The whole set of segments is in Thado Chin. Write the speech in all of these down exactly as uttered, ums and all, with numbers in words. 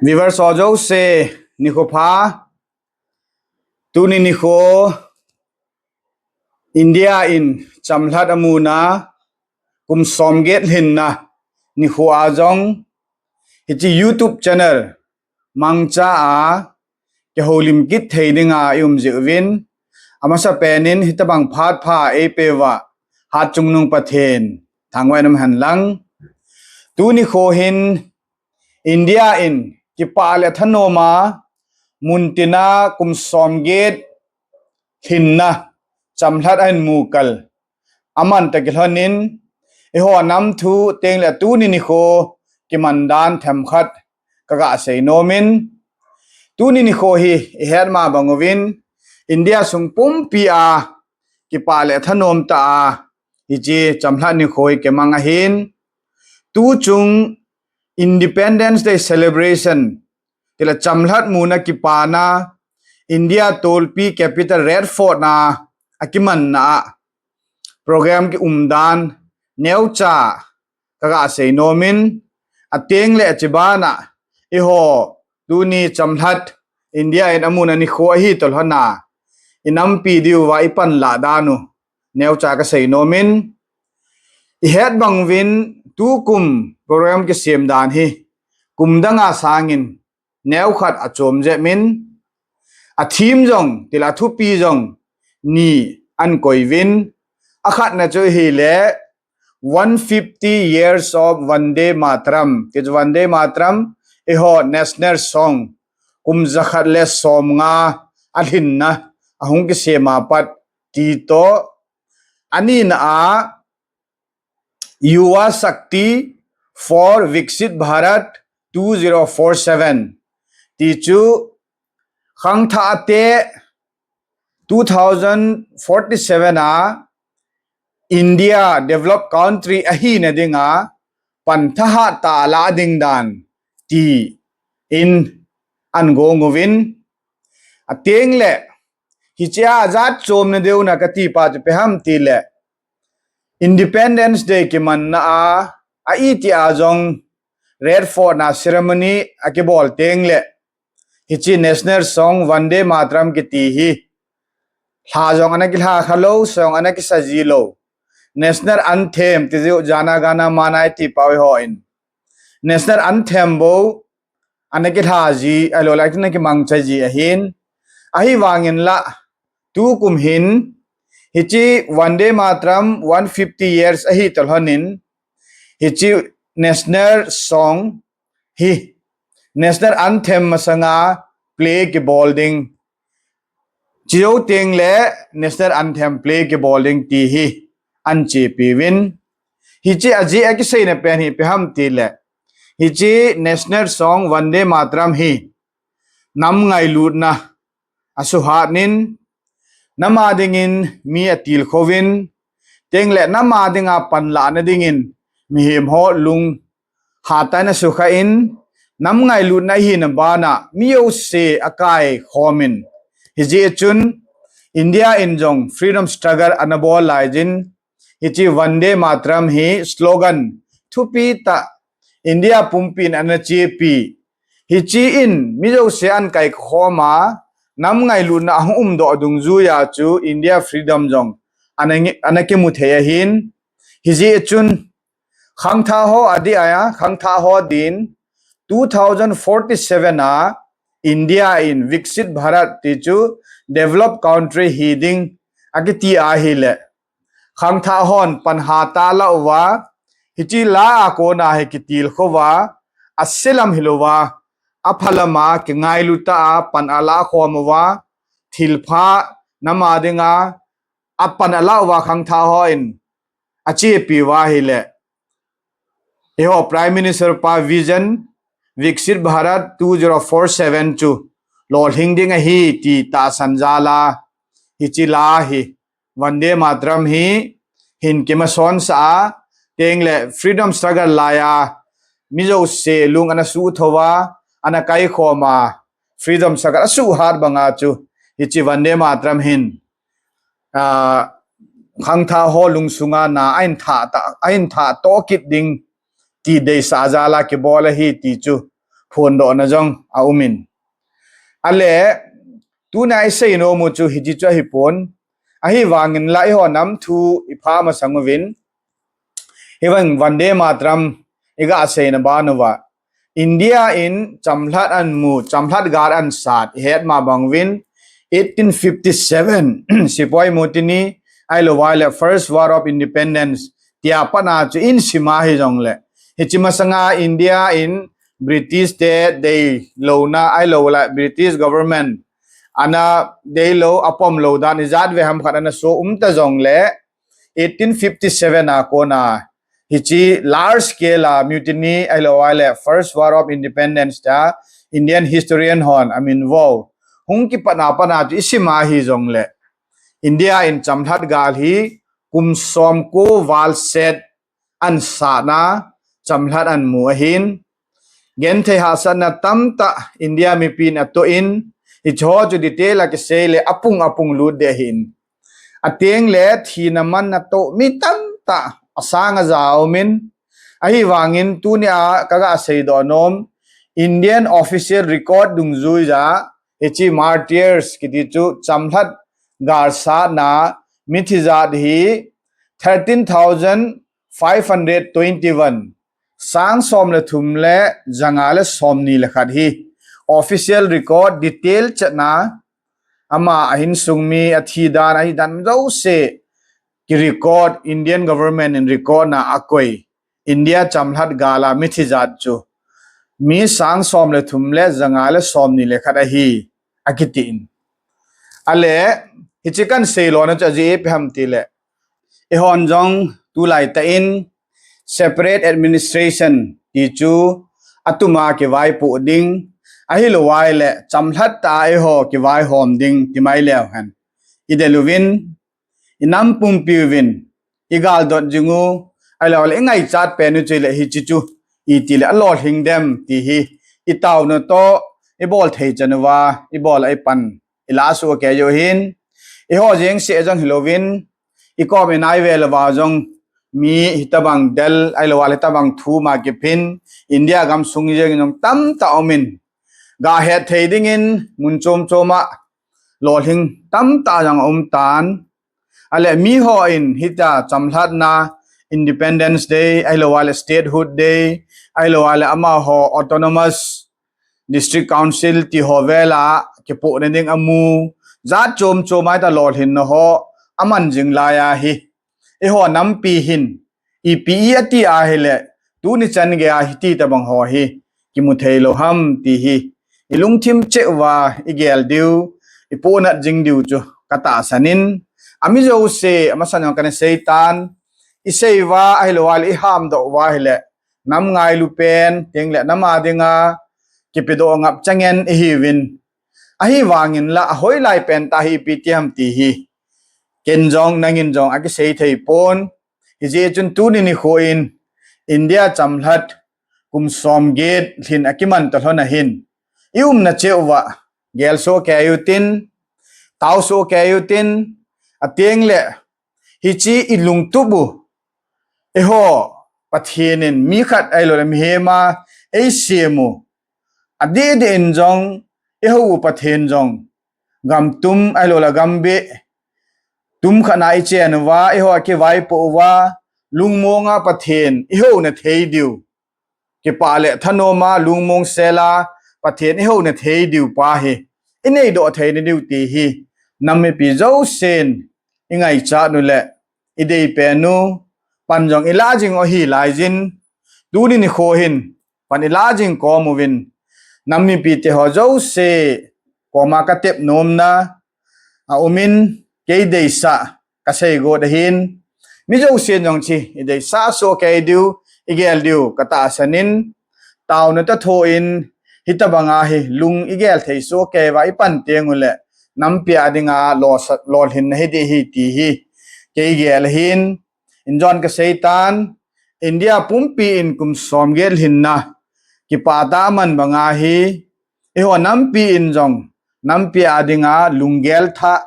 Viewers ho jouse, nikho pha. Tuni nikho India in chamlhat amuna kum somget lhinna nikho a jong hiche YouTube channel mangcha a kihoulim kit thei dinga i um jeh uvin, amasapen in hitabang phat pha eipeuva Hatchungnung Pathen thangvah in umhen lang. Tuni nikho hin India in kipah le thanom a muntina kum somget lhinna chamlhat ahin mukal aman tah kilhon in, eiho nam thu teng le tuni nikho kiman dan themkhat kaga seinom in, tuni nikho hi ihet ma bang uvin India sung pumpi a kipah le thanom tah a hiche chamlhat nikho hi kimang ahin, tuchung Independence Day celebration tile chamlhat muna kipana India tolpi capital Red Fort na akimanna a program kium dan neocha kaga seinom in, ateng le ache bana eiho tuni chamlhat India in amuna nikho ahi toh lhona inampi diuva ipan lah dan u neocha kaseinom in, ihet bang uvin tukum program kisem dan hi kum danga sangin neokhat achom jep in, athim jong tile athupi jong ni ahin koi uvin, akhatna chu hile one fifty years of Vande Mataram. Ti chu Vande Mataram eiho national song kum jakhat le somnga alhinna ahung kisem a pat ti toh, anina a Yuva Shakti for Viksit Bharat two zero four seven ti chu khangthah te two thousand forty-seven a India developed country ahina dinga pan thahat tah a lah ding dan ti in ahin gong uvin, ateng le hiche a ajat chomna deuna kati pa chu ipi ham tile Independence Day kimanna a, a iti a jong Red Fort na ceremony akibol teng le hiche national song Vande Mataram kiti hi lha jong ana kilha khalou, song ana kisa jilou. National anthem ti jeh u Jana Gana Mana iti pau eiho in national anthem bou ana kilha ji, alou le ana kimangcha ji ahin. Ahivangin la tukum hin hiche Vande Mataram one fifty years ahi toh lhon in hiche national song hi national anthem masanga play kibol ding, chujou teng le national anthem play kibol ding ti hi ahin chepi uvin, hiche ajeh a kiseina pen hi ipi ham tile hiche national song Vande Mataram hi nam ngailutna asuhat in, nam a dingin mi atilkhou vin, teng le nam a dinga panlahna dingin mihem ho lung hatah in asukha in, nam ngailutna ahina bana mi jouse akaikhom in, hijeh chun India in jong freedom struggle ana bol laijin, hiche Vande Mataram hi slogan thupi tah India pumpin ana chepi. Hiche in mi jouse ahin kaikhom a, nam ngailutna ahung umdoh dungjuiya chu India freedom jong ana nge-, ana kimu thei ahin. Hijeh chun khangthah ho adih a, khangthah ho din two thousand forty-seven a India in Viksit Bharat ti chu developed country hi ding akiti ahile, khangthah hon pan hatah alah uva, hiche la a kona hi kitilkhou va, aselam hilouva, aphalam a kingailu tah a pan alah khom uva, thilpha nam a dinga apan alah uva khangthah hon achepi uva ahile, eiho Prime Minister pa vision Viksit Bharat two zero four seven chu lolhing ding ahi ti tahsan jal a, hiche la hi Vande Mataram hi hin kimason sah a, teng le freedom struggle laiya mi jouse lung ana suhthou va, ana kaikhom a, freedom struggle asuhat banga chu hiche Vande Mataram hin, ah, khangthah ho lungsunga na ahin thah ta, ahin thah toh kit ding ti deisah jal a kibol ahi ti chu phondohna jong aumin. Ale, tuna isei nomu chu hiti chu ahipon. Ahivangin la eiho nam thu ipha masang uvin. Hivang Vande Mataram iga seina banuva, India in chamlhat anmu, chamlhat gal ansat, ihet ma bang uvin, eighteen fifty-seven, Sepoy Mutiny, ahilouva le First War of Independence, tia patna chu isim ahi jongle. Hiche masanga India in British te deilouna, ahilouleh British government ana deilou, apomlou dan ijat ve ham khat ana so umta jongle, eighteen fifty-seven a kona, hiche large scale a mutiny, ahilouva le First War of Independence ta Indian historian hon amin vo. Hung kipatna patna chu isim ahi jongle, India in chamlhat gal hi kum somko val set ansatna chamlhat anmu ahin. Genthei hahsatna tamtah India mipin atoh in, hicheho chu detail a kisei le apung apung lut ding ahin. Ateng le thina manna toh mi tamtah asang aja umin. Ahivangin tunia kaga seidoh nom, Indian official record dungjuija, hiche martyrs kiti chu chamlhat galsatna mithijat hi thirteen thousand five hundred twenty-one, sang som le thum le janga le somni le khat hi official record detail chetna, ama ahinsung mi, athi dan, ahi dan jouse ki record, Indian government in record na akoi, India chamlhat gala mithijat chu mi sang som le thum le janga le somni le khat ahi, akitin. Ale, hiche kahin seilona chu ajeh ipi ham tile, eihon jong tulai tah in separate administration ti chu atuma kivaipoh ding, ahilouva le chamlhat tah a eiho kivaihom ding ti mai leu hen, idel uvin, inam pumpi uvin, igaldot jing u, ahilouleh ingaichat pen u chule hiche chu itile alolhing dem ti hi, itaona toh, ibol thei chan uva ibol a ipan ilah soh kei u hin, eiho jeng seh jong hilouvin, ikom inai vel uva jong mi hitobang del, ahilouva le hitobang thum a kiphin, India gamsung jeng jong tamtah aumin, gahet thei dingin mun chom chom a lolhing tamtah jong aum tan. Ale, mihon hitia chamlhatna, Independence Day, ahilouva le Statehood Day, ahilouva le amaho Autonomous District Council tiho vela kipohna ding amu, jat chom chom a hitia lolhinna ho aman jing lai ahi. Eiho nampi hin ipi iti ahile, tuni chan geiya hiti tobang ho hi kimu thei lou ham ti hi ilungthim cheh uva igel diu, ipohnat jing diu chu katahsan in, ami jouse, amasan jong kana seitan, isei uva ahilouva le ihamdoh uva ahile, nam ngailu pen, tengle nam a dinga kipedoh ngap changen ihiuvin. Ahivangin la ahoilai pen tah hi ipi ti ham ti hi ken jong nangin jong akisei thei pon. Hijeh chun tuni nikho in India chamlhat kum somget lhin akiman toh lhon ahin, iumna cheh uva gel soh kei utin, tao soh kei utin, atengle hiche ilungtup u, eiho Pathen in mi khat ahilouleh mihem a eisem u, adeh deh in jong, eiho u Pathen jong gam tum ahilouleh gam beh tum khat na ichen uva, eiho akivaipoh uva, lungmong a Pathen ihouna thei diu, kipah le thanom a lungmong sel a Pathen ihouna thei diu pa hi ineidoh theina diu ti hi nam mipi jousen ingaichat u le idei pen u, pan jong ilah jing u ahi laijin, tuni nikho hin pan ilah jing kom uvin, nam mipi teho jouse koma katep nomna aumin, kei deisah kasei got ahin, mi jousen jong hiche ideisah soh kei diu, igel diu katahsan in, taona toh thoin, hitobanga hi lung igel thei soh kei uva ipan teng ule, nampi a dinga lolsa-, lolhinna hiding ahi ti hi kei gel ahin, injon kaseitan, India pumpi in kum somget lhinna kipah tah a aman banga hi, eiho nampi in jong, nampi a dinga lunggel thah,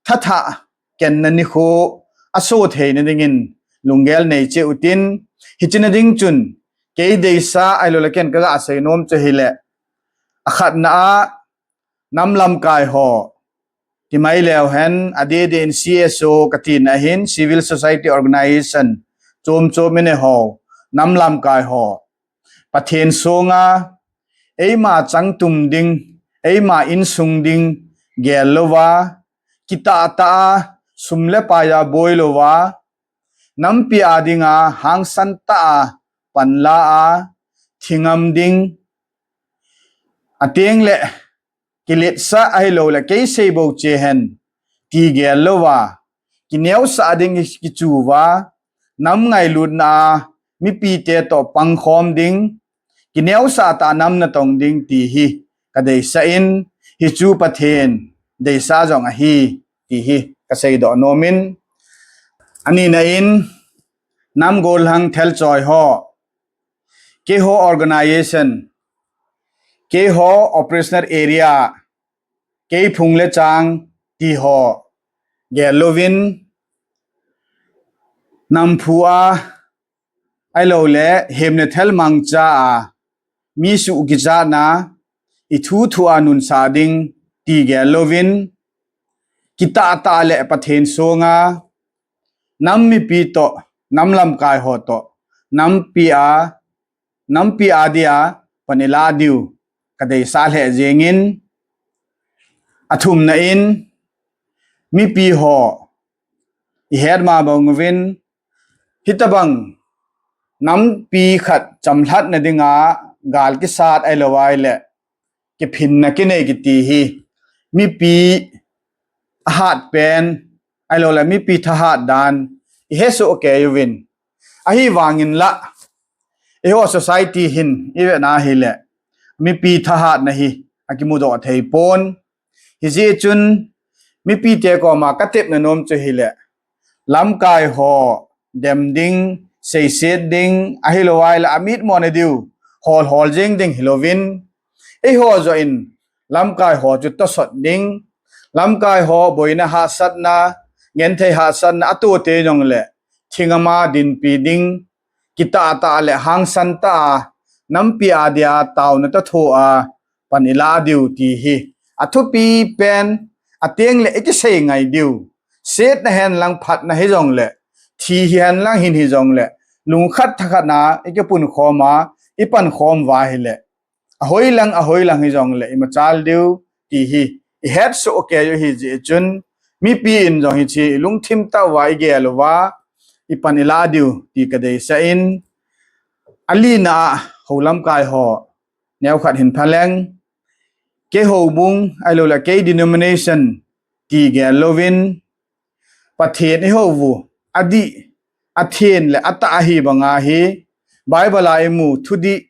tha thah, kenna nikho aso theina dingin lunggel nei cheh utin, hiche na ding chun kei deisah ahilou le ken kaga seinom chu ahile, akhatna a nam lamkai ho, timai leu hen, adeh deh in C S O kati na hin, civil society organization, chom chom in eiho, nam lamkai ho, Pathen songa, eima changtum ding, eima insung ding, gel louva, kitah tah a, sum le pai a boi louva, nampi a dinga, hangsan tah a, panla a, thingam ding, ateng le, kiletsah ahilou le, kei sei bou che hen, ti gel louva, kineosah ding kichu uva, nam ngailutna a, mipite toh pangkhom ding, kineosah tah a nam natong ding ti hi, kadeisah in, hichu Pathen deisah jong ahi, ti hi, kaseidoh nom in, anina in, nam gollhang thelchoi ho, keiho organization, keiho operational area, kei phung le chang ti ho, gel louvin, namphu a, ahilou le, hem le thal mangcha a, mi suh kichatna, i thu thu a nunsah ding, ti gel louvin, kitah tah le Pathen songa, nam mipi toh, nam lamkai ho toh, nampi a, nampi a dia, pan ilah diu, kadeisah lheh jeng in, athumna in, mipi ho, ihet ma bang uvin, hitobang, nampi khat chamlhatna dinga, gal kisat ahilou ahile, kiphinna kinei kiti hi, mipi ahat pen, ahilou le mipi thahat dan, ihesoh kei uvin. Ahivangin la, eiho society hin, ivet na hile, mipi thahatna hi, akimudoh thei pon. Hijeh chun, mipite koma katepna nom chu hile, lamkai ho dem ding, seiset ding, ahilou ahile amitmo na diu, hol hol jeng ding hilouvin, eiho joh in, lamkai ho chu tosot ding, lamkai ho boina hahsatna, genthei hahsatna, atoh tei jongle, thingam a dinpi ding, kitah tah le hangsan tah a, nampi a dia taona toh thoa, pan ilah diu ti hi, athupi pen, ateng le ikisei ngai diu, setna henlang phatna hijongle, thi hihenlang hin hijongle, lungkhat thakhat na, ikipun khom a, ipan khom uva hile, ahoi lang, ahoi lang hijongle, imachal diu, ti hi, ihetsoh kei u hijeh chun, mipi in jong hiche, ilungthim tah uva, igel uva, ipan ilah diu, ti kadeisah in, alina a, hou lamkai ho, neokhat hin phaleng, kei houbung, ahilou le kei denomination, ti gel louvin, Pathen ihou u, adih, athen le atah ahi banga hi, Bible a imu, thudih,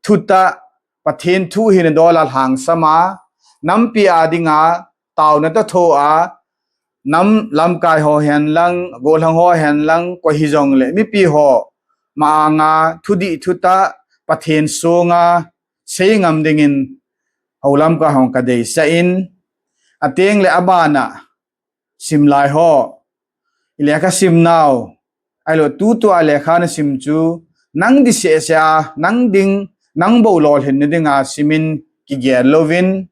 thutah, Pathen thu hina dol a lhangsam a, nampi a dinga, taona toh thoa, nam lamkai ho henlang, gollhang ho henlang, koi hijongle, mipi ho, ma anga, thudih thutah, Pathen songa, seingam dingin, hou lamkai ho kadeisah in, ateng le abana, simlai ho, ilekha simnau, ahilou tutua lekha nasim chu, nang ding seh seh a, nang ding, nang bou lolhinna dinga simin kigel louvin,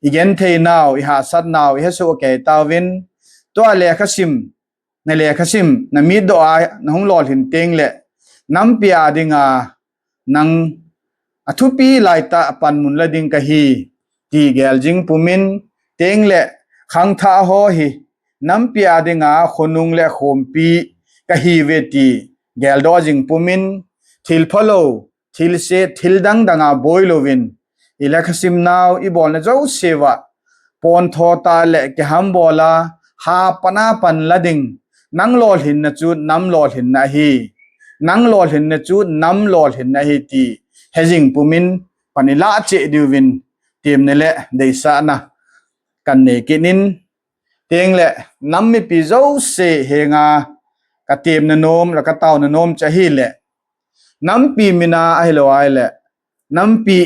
igenthei nau, ihahsat nau, ihesoh kei tauvin, tua lekha sim, nalekha sim, namitdoh a, nahung lolhin teng le, nampi a dinga, nang athupi laitah a panmun la ding kahi, ti gel jing pumin, teng le khangthah ho hi, nampi a dinga khonung le khompi kahiuve ti geldoh jing pumin, thil phalou, thilse, thil dang danga boi louvin, ilekha simnau, ibolna jouseuva, pontho tah le kihambol a, ha pan a pan la ding, nang lolhinna chu nam lolhinna ahi, nang lolhinna chu nam lolhinna ahi ti, hejing pumin, pan ilah cheh diuvin, temna le deisahna, kanei kit in, teng le nam mipi jouse henga, katemna nom, le kataona nom chu ahile, nampi mina ahilou ahile, nampi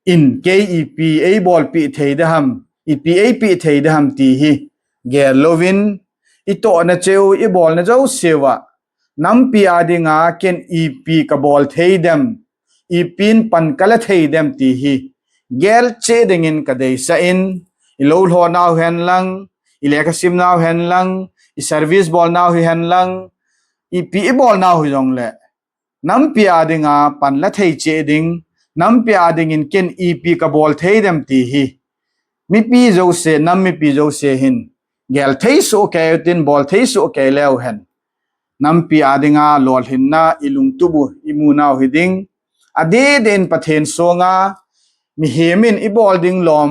in kei ipi eibolpeh thei ding ham, ipi eipeh thei ding ham ti hi, gel louvin, itohna cheh u, ibolna jouseuva, nampi a dinga ken ipi kabol thei dem, ipin pan kala thei dem ti hi gel cheh dingin kadeisah in, ilou lhonau hen lang, ilekha simnau hen lang, iservice bolnau hi hen lang, ipi ibolnau hijongle nampi a dinga pan la thei cheh ding, nampi a dingin ken ipi kabol thei dem ti hi mipi jouse, nam mipi jouse hin gel thei soh kei utin, bol thei soh kei leu hen, nampi a dinga lolhinna ilungtup u imunau hi ding. Adeh deh in Pathen songa mihem in ibol ding lom,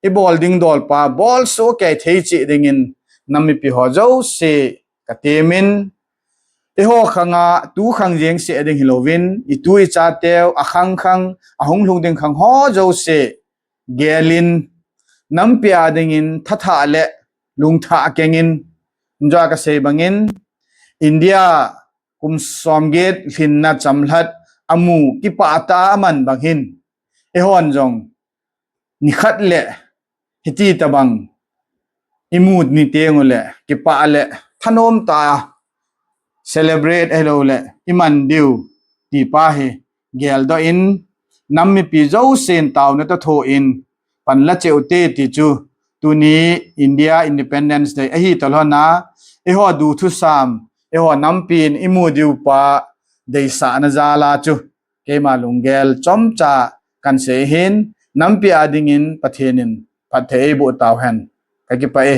ibol ding dolpa bol soh kei thei cheh dingin nam mipi ho jouse katemin, eiho khanga tu khang jeng seh ding hilouvin, itu ichateu akhang khang, ahung lhung ding khang ho jouse gelin, nampi a dingin thathah le lungthah kengin, injo kasei bangin, India kum somget lhinna chamlhat amu kipah tah a aman bang hin, eihon jong nikhat le hiti tobang imu ni teng ule kipah le thanom tah a celebrate ahiloule iman diu ti pa hi geldoh in, nam mipi jousen taona toh thoh in pan la cheh ute ti chu tuni India Independence Day ahi toh lhon a, eiho du thusam, eiho nampin imu diu pa deisahna jal a chu keima lunggel chomcha kahin sei hin, nampi a dingin Pathen in phatthei eiboh tau hen. Kakipah e.